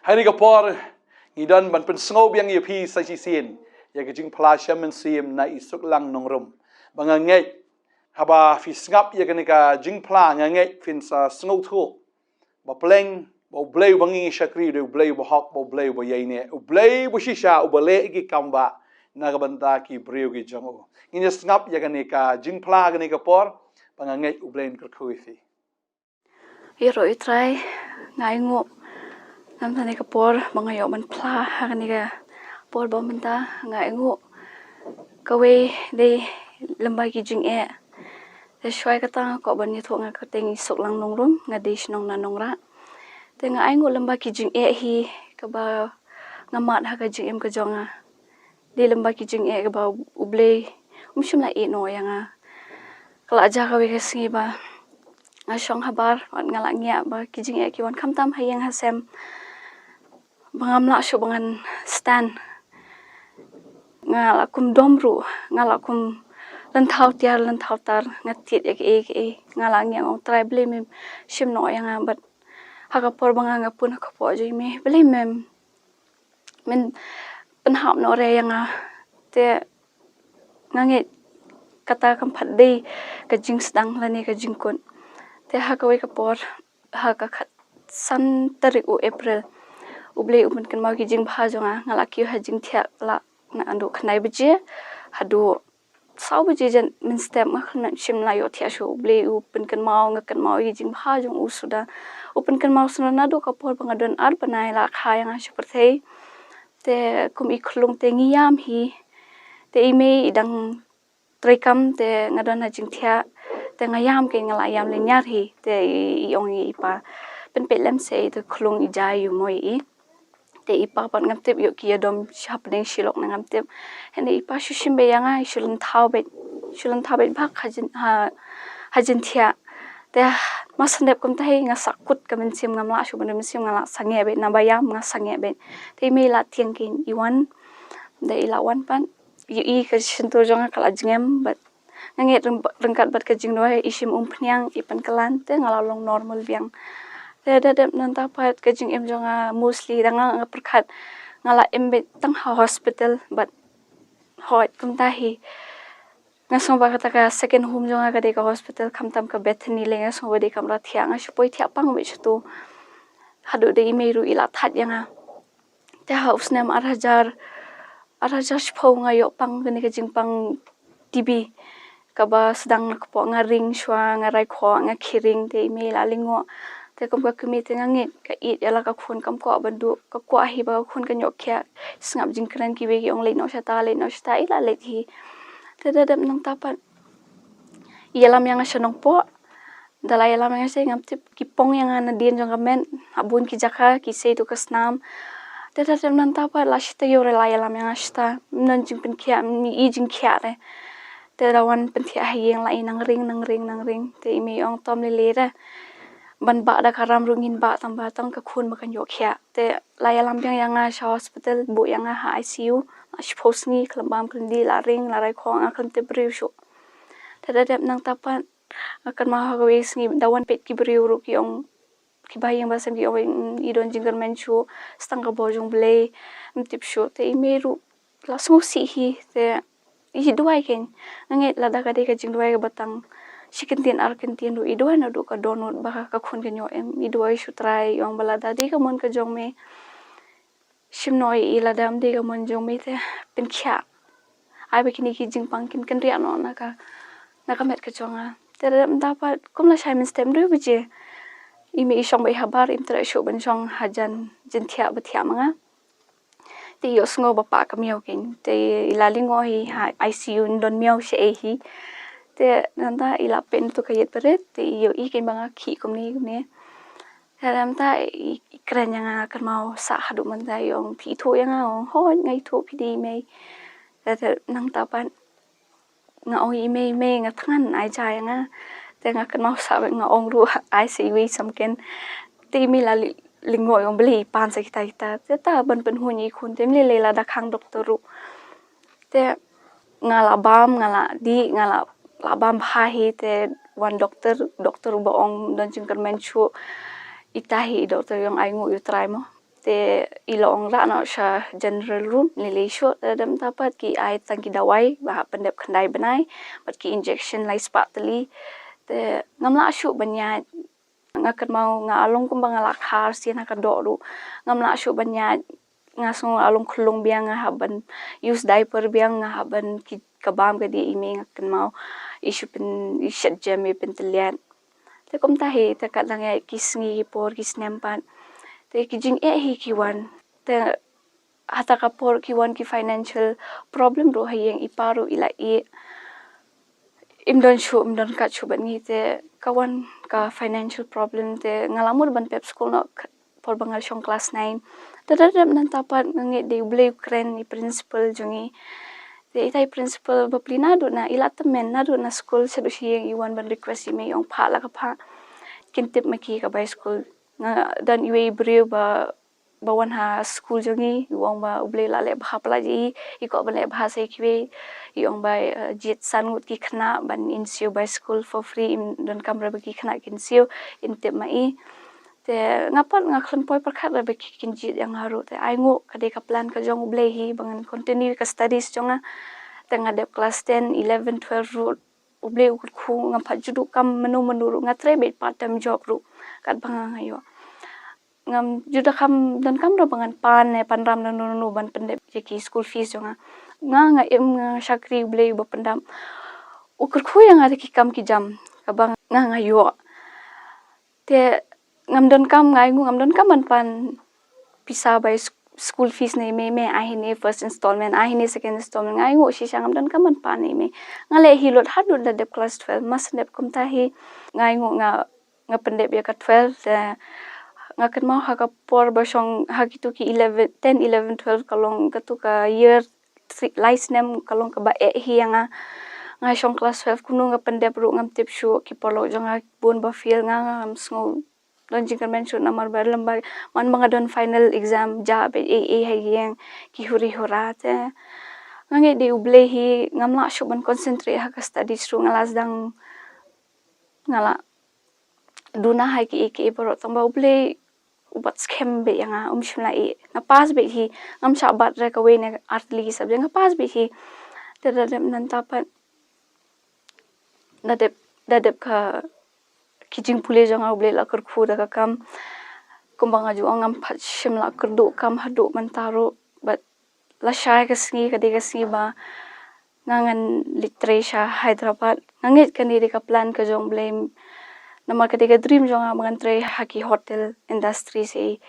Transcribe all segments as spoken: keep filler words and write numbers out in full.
Ha kane ka por ngi don ban pynsngew biang ïa phi sa shisien ïa ka jingphla sha mynsiem na i Suklang Nongrum. Ba nga ngeit haba phi sngap ïa kane ka jingphla nga ngeit phin sa sngewthuh ba pleng ba U Blei uba ngi shakri u dei U Blei uba hok, ba U Blei uba ïaineh, U Blei uba shisha, uba leh ïa ki kam ba na ka bynta ki briew ki jong u. Ngin ïa sngap ïa kane ka jingphla ha kane ka por, ba nga ngeit U Blei un kyrkhu ïa phi. Ïaroh ïa U Trai, nga ainguh namar kane ka por ba nga ïoh ban phla ha kane ka por ba mynta. Nga ainguh kawei dei lyngba ki jingeh. Te shuwa kata nga kwah ban ïathuh, nga kyrteng i Suklang Nongrum, nga dei shnong na Nongrah. Te nga ainguh lyngba ki jingeh hi kaba nga mad ha ka jingim ka jong nga. Dei lyngba ki jingeh kaba U Blei um shym la ïehnoh ïa nga. Ka la jia kawei ka sngi ba nga shong habar, bad nga la ngiah ba ki jingeh ki wan khamtam ha ïing ha sem, ba ngam lah shuh ba ngan stand. Nga la kum dom ruh, nga la kum lynthaw tiar lynthaw tar, nga tied ïa kaei kaei. Nga la ngiah, nga ong, Trai, balei mem shim noh ïa nga? Bad ha ka por ba nga nga pun ha ka kpoh jong i mei, balei mem men pynhap noh re ïa nga? Te nga ngeit kata kam pat dei ka jingsdang lane ka jingkut. Te ha kawei ka por, ha ka khatsan tarik u April, U Blei u pynkynmaw ki jingbha jong nga. Nga la kiew ha jingthiah la naduh khyndai baje haduh saw baje jan mynstep, nga khlem shym la ïoh thiah shuh. U Blei u pynkynmaw, nga kynmaw ïa ki jingbha jong u suda. U pynkynmaw suda naduh ka por ba nga don ar bnai, la kha ïa nga sha pyrthei. Te kum i khlung te ngi ïam hi. Te i mei i dang treikam, te nga don ha jingthiah. Te nga ïam, keiñ nga la ïam lynñiar hi. Te i, i ong ïa i pa, pynpeit lem seh, te khlung i jia ïa u mo ïa i. Te i pa pat ngam tip, ïoh ki ïadom hapdeng shi lok ne ngam tip. Hynrei i pa shu shim beit ïa nga, i shu lynthaw beit, shu lynthaw beit bha ha jin, ha, ha jingthiah. Te ma sngewdep kumta hi nga sah kut ka mynsiem, ngam lah shuh ban don mynsiem, nga la sangeh beit, naba ïam nga sangeh beit. Te i mei i la tieng, keiñ i wan. Te i la wan pat, ïohi ka shyntur jong nga ka la jngem, bad nga ngeit ryng-, ryngkat bad ka jingduwai, i shim umphniang, i pynkylla, te nga la long normal biang. Te da dep nangta pat ka jingim jong nga mostly da nga, nga pyrkhat nga la im beit tang ha hospital, bad hooid kumta hi. Nga sngew ba kata ka second home jong nga ka dei ka hospital, khamtam ka Bethany lei, nga sngew ba dei kamra thiah, nga shu poi thiah pang beit shato. Haduh da i mei ruh i la thait ïa nga. Te ha u snem ar hajar, ar hajar shiphew nga ïoh pang kane ka jingpang T B. Kaba sdang na kpoh, nga ring shuwa, nga rai khoh, nga khie ring, te i mei i la lyngngoh. Te kum ka kmie te nga ngeit, ka ïeit ïa la ka khun, kam kwah ban duh, ka kwah hi ba ka khun kan ïoh khiah. Sngap jingkren, kiwei ki ong leit noh shata, leit noh shata, i la leit hi. Te da dep nangta pat i ïalam ïa nga sha Nongpoh. Da la ïalam ïa nga sha, ngam tip, ki pong ïa nga nadien jong ka met ha bun ki jaka, ki sei tu ka snam. Te da dep nangta pat la shi taïew re la ïalam ïa nga shata, ym don jingpynkhiah, ym i jingkhiah re. Te da wan pynthiah ha ïing la i nang ring, nang ring, nang ring. Te i mei i ong to ym lei lei re. Ban bah da ka ram ruh ngin bah, tang ba tang ka khun ba kan ïoh khiah. Te la ïalam biang ïa nga sha hospital, buh ïa nga ha I C U. La shiphew sngi khlem bam khlem dih, la ring, la rai khoh, nga khlem tip briew shuh. Te da dep nangta pat, nga kynmaw ha kawei ka sngi da wan peit ki briew ruh ki ong, ki bahaïing bahasem ki ong, mm, i don jingkyrmen shuh, sa tang ka bor jong U Blei, ym tip shuh. Te i mei ruh la sngewsih hi, te i duwai keiñ. Nga ngeit lada ka dei ka jingduwai kaba tang shi kyntien ar kyntien ruh, i duwai naduh ka dohnud ba ka khun kan ïoh im, i duwai shu Trai, i ong ba lada dei ka mon ka jong me, shim noh ïa i, lada ym dei ka mon jong me te pynkhiah. Ai ba kine ki jingpang kin kynriah noh na ka, na ka met ka jong nga. Te da dep nangta pat kum lashai mynstep hynriew baje, i mei i shong beit habar, im treh shuh ban shong hajan jingthiah ba thiah ma nga. Te i ïohsngew ba pah ka miaw keiñ. Te i la lyngngoh hi ha I C U, ym don miaw shaei hi. Te nangta i la peit na tu ka ïit barit, te i ïohi keiñ ba nga khih kumne kumne. Te nangta i, i kren ïa nga, kynmaw sah haduh mynta, i ong phi ithuh ïa nga? Ong hooid nga ithuh, phi dei i mei. Te, te nangta pat nga ong i mei, mei nga thngan, ai ja ïa nga. Te nga kynmaw sah beit, nga ong ruh ai sa iwei i samken. Te i mei la li-, lyngngoh, i ong balei i pan sa kita kita. Te ta ban pynhun ïa i khun, te ym lei lei lada khang doktor ruh. Te nga la bam, nga la dih, nga la, la bam bha hi, te wan doktor, doktor uba ong don jingkyrmen shuh. Ita hi i doktor i ong ai nguh ïa u Trai mo. Te i la ong rah noh sha general room, lei lei shuh, te da mynta pat ki ai tang ki dawai ba pyndep khyndai bnai bad ki injection lai spah tylli. Te ngam lah shuh ban ïaid. Nga kynmaw nga long kumba nga la kha arsien ha ka doh ruh. Ngam lah shuh ban ïaid. Nga sngew nga long khyllung biang, nga hap ban use diaper biang, nga hap ban ki, ka bam ka dih i mei, nga kynmaw i shu pyn, i shet jem, i pyntylliat. Te kumta hi, te katba dang ïaid ki sngi ki por ki snem pat, te ki jingeh hi ki wan. Te hata ka por ki wan ki financial problem ruh ha ïing, i pa ruh i la ïeh. Im don shuh, im don kat shuh bad ngi, te ka wan ka financial problem, te nga la mut ban pep skul noh por ba nga shong klas nine. Te da dep nangta pat nga ngeit dei U Blei u kren, i principal jong ngi. Te itai i principal bapli naduh na, i la tymmen naduh na skul shaduh sha ïing, i wan ban request i mei, i ong phah la ka phah. Kin tip ma ki ka bai skul. Nga don iwei i briew ba, ba wan ha skul jong ngi, i ong ba U Blei la leh bha palat ïa i, i kwah ban leh bha sa ïa kiwei. I ong ba, eh, jied san ngut ki khynnah ban in siew bai skul for free, im donkam re ba ki khynnah kin siew, in tip ma i. Te nga pat nga khlem poi pyrkhat re ba ki kin jied ïa nga ruh. Te ai nguh ka dei ka plan ka jong U Blei hi ba ngan continue ka studies jong nga. Te nga dep klas ten, eleven, twelve ruh, U Blei u kyrkhu, ngam pat ju duh kam mano mano ruh, nga trei beit part time job ruh katba nga, nga ïoh. Ngam ju da kam, donkam ruh ba ngan pan ne pan ram nano nano ban pyndep ïa ki school fees jong nga. Nga, nga im, nga shakri, U Blei uba pyndap u kyrkhu ïa nga da ki kam ki jam kaba nga, nga ïoh. Te ngam donkam, nga ai nguh, ngam donkam ban pan pisa bai sk-, school fees na i mei, mei, ai hi ne first installment, ai hi ne second installment, nga ai nguh shisha, ngam donkam ban pan i mei. Nga leh hi lut haduh da dep klas twelve, ma shu dep kumta hi. Nga ai nguh, nga, nga pyndep ïa ka twelve, te nga kynmaw ha ka por ba shong ha kitu ki eleven, ten, eleven, twelve ka long katu ka year three, lai snem ka long kaba eh hi ïa nga. Nga shong klas twelve, kumno nga pyndep ruh ngam tip shuh, ki paralok jong nga bun ba fail, nga, ngam sngew don jingkyrmen shuh namar ba lem ba man ba nga don final exam, jah beit ei ei ha ïing, ki huri hura. Te nga ngeit dei U Blei hi, ngam lah shuh ban concentrate ha ka studies ruh, nga la sdang, nga la duna ha kiei kiei baroh, tang ba U Blei u bat skhem beit ïa nga, um shym la ïeh. Nga pass beit hi, ngam shah bat re kawei ne artylli ki subject, nga pass beit hi. Te da dep nangta pat, da dep, da dep ka, ki jingpule jong nga, U Blei la kyrkhu da ka kam. Kumba nga ju ong, ngam pat shym la kyrduh kam haduh mynta ruh, bad lashai ka sngi ka dei ka sngi ba nga ngan leit trei sha Hyderabad. Nga ngeit kane dei ka plan ka jong U Blei, namar ka dei ka dream jong nga ba ngan trei ha ki hotel industry hi.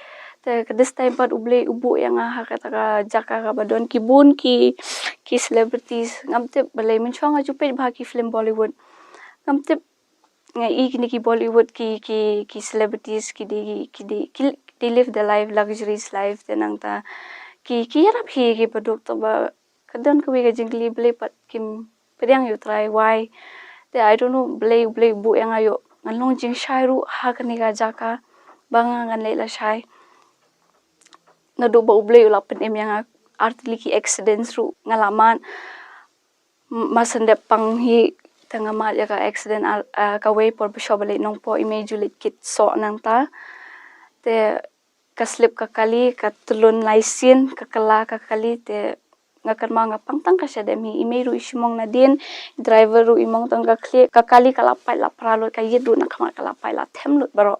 Te ka this time pat U Blei u buh ïa nga ha kata ka jaka kaba don ki bun ki, ki celebrities. Ngam tip balei, mynshuwa nga ju peit bha ki film Bollywood. Ngam tip, nga i kine ki Bollywood ki, ki, ki celebrities ki dei, ki dei, ki, they live the life, luxurious life, te nangta ki, ki ïarap hi ki baduk, tang ba ka don kawei ka jingkylli, balei pat kim pdiang ïa U Trai, why? Te I don't know, balei, balei u buh ïa nga, ïoh ngan long jingshai ruh ha kane ka jaka ba nga ngan leit lashai. Naduh ba U Blei u la pynim ïa nga, artylli ki accidents ruh nga la mad. M-, ma shu dep pang hi, te nga mad ïa ka accident, ah, ah, kawei por ba shu ba leit Nongpoh, i mei ju leit kit soh nangta. Te ka slip ka kali, ka tylun lai sien, ka kylla ka kali, te nga kynmaw nga pang tang ka shadem hi, i mei ruh i shim mong nadien, driver ruh i mong tang ka khlieh, ka kali ka la pait la pra lut, ka ïit ruh na khmat ka la pait la them lut baroh.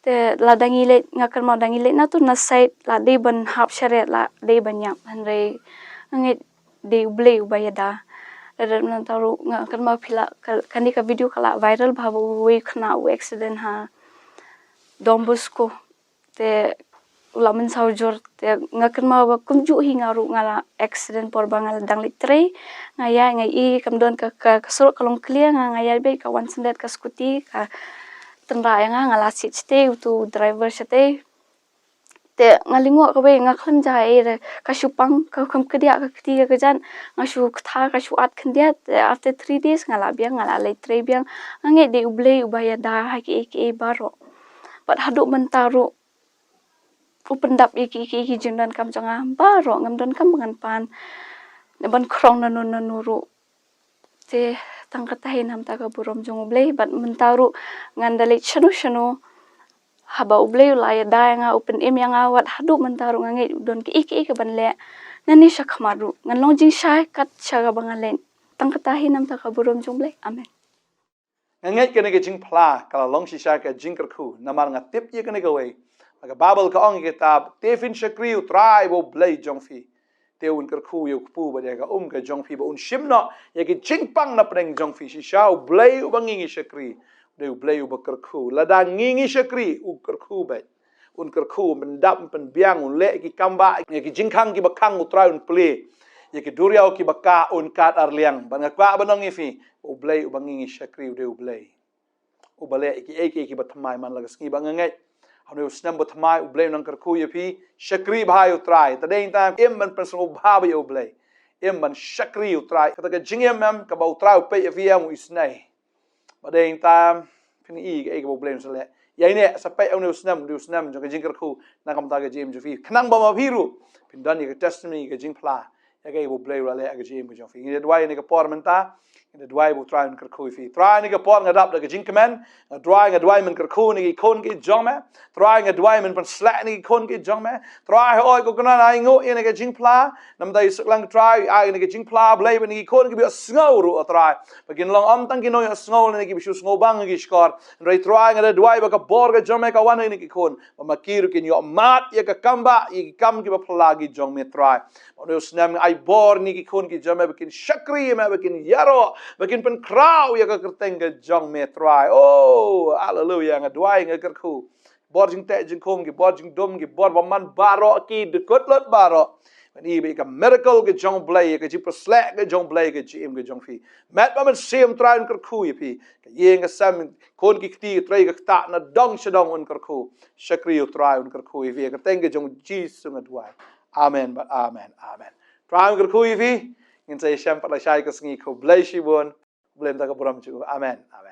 Te la dang i leit, nga kynmaw dang i leit na tu na side, la dei ban hap sharet, la dei ban ïap, hynrei nga ngeit dei U Blei uba ïada. Lada nangta ruh nga kynmaw phi la, ka, kane ka video ka la viral bha ba uwei u khynnah u accident ha Don Bosco. Te u la mynsaw jur, te nga kynmaw ba kumjuh hi nga ruh nga la accident por ba nga la dang leit trei. Nga ïaid, nga i kam don ka, ka, ka surok ka long clear, nga, nga ïaid beit, ka wan syndet ka scooty, ka tynrah ïa nga, nga la siat shatei, utu driver shatei. Te nga lyngngoh kawei, nga khlem jia ei re, ka shu pang, ka kham kdiah ka kti ka kjat, nga shu kthar, ka shu at khyndiat. Te after three days nga la biang, nga la leit trei biang. Nga ngeit dei U Blei uba ïada ha kiei kiei baroh. Bad haduh mynta ruh u pyndap ïa ki, ki, ki jingdonkam jong nga baroh, ngam donkam ba ngan pan ne ban khrong nano nano ruh. Te tang kata hi namar ka burom jong U Blei, bad mynta ruh ngan da leit shano shano, Haba U Blei u la ïada ïa nga, u pynim ïa nga, wat haduh mynta ruh nga ngeit u don kiei kiei kiba ngan leh. Nangne shakhmat ruh ngan long jingshai kat sha kaba nga leh. Tang kata hi namar ka burom jong U Blei. Amen. Nga ngeit kane ka jingphla ka la long shisha ka jingkyrkhu, namar nga tip ïa kane kawei. Ba ka Baibl ka ong ïa kita, te phin shakri U Trai uba U Blei jong phi. Te un kyrkhu ïa u kpu bad ïa ka um ka jong phi, ba un shim noh ïa ki jingpang na pdeng jong phi. Shisha U Blei uba ngi ngi shakri u dei U Blei uba kyrkhu. Lada ngi ngi shakri, u kyrkhu beit. Un kyrkhu, un pyndap, un pynbiang, un leh ïa ki kam ba, ïa ki jingkhang kiba khang U Trai un plie. Ïa ki duriaw kiba kah un kad arliang. Bad nga kwah ban ong ïa phi, U Blei uba ngi ngi shakri u dei U Blei uba leh ïa kiei kiei kiba thymmai man la ka sngi. Bad nga ngeit ha une u snem ba thymmai U Blei un nang kyrkhu ïa phi. Shakri bha ïa U Trai. Te dei tang im ban pynsngewbha bha ïa U Blei. Im ban shakri U Trai. Kata ka jingim em kaba U Trai u peit ïa phi em u isynei. Ba dei tang phin i kaei kaba U Blei un sa leh. Ïa ine sa peit ha une u snem, une u snem jong ka jingkyrkhu na ka bynta ka jingim jong phi. Khnang ba ma phi ruh phin don ïa ka testimony, ka jingphla ïa kaei ba U Blei u la leh ha ka jingim ka jong phi. Ngi da duwai ïa kane ka por mynta. Ngi da duwai ba U Trai un kyrkhu ïa phi. Trai, ha kane ka por nga dap da ka jingkmen. Nga duwai, nga duwai men kyrkhu ïa kine ki khun ki jong me. Trai, nga duwai men pynshlur ïa kine ki khun ki jong me. Trai, hooid ko Kynrad, ainguh ïa kane ka jingphla. Namar ïa suk lang Trai, ai ïa kane ka jingphla Blei ba kine ki khun kiba ïohsngew ruh, Trai, ba kin long ym tang ki nongïohsngew lane kiba shu sngewbang ha ki shkor. Hynrei Trai, nga da duwai ba ka bor ka jong me ka wan ha kine ki khun, ba ma ki ruh kin ïohmad ïa ka kam ba, ïa ki kam kiba phylla ki jong me, Trai. Ba une u snem ai bor ïa kine ki khun ki jong me ba kin shakri ïa me, ba kin ïaroh, ba kin pynkhraw ïa ka kyrteng ka jong me, Trai. Oh, haleluya, nga duwai, nga kyrkhu. Bor jingteh jingkhum, ki bor jingdum, ki bor bymman baroh, ki dkut lut baroh. Ngi i ba ïa ka miracle ka jong U Blei, ïa ka jingpynshlur ka jong U Blei ha ka jingim ka jong phi. Met bad mynsiem Trai un kyrkhu ïa phi. Ka ïing ka sem, khun ki kti, trei ka ktah, na dong sha dong un kyrkhu. Shakri U Trai un kyrkhu ïa phi. Ha ka kyrteng ka jong U Jisu nga duwai. Amen bad amen. Amen. Trai un kyrkhu ïa phi. Ngin sa ïashem pat lashai ka sngi. Khublei shibun. Khublei, mynta ka burom jong U. Amen. Amen.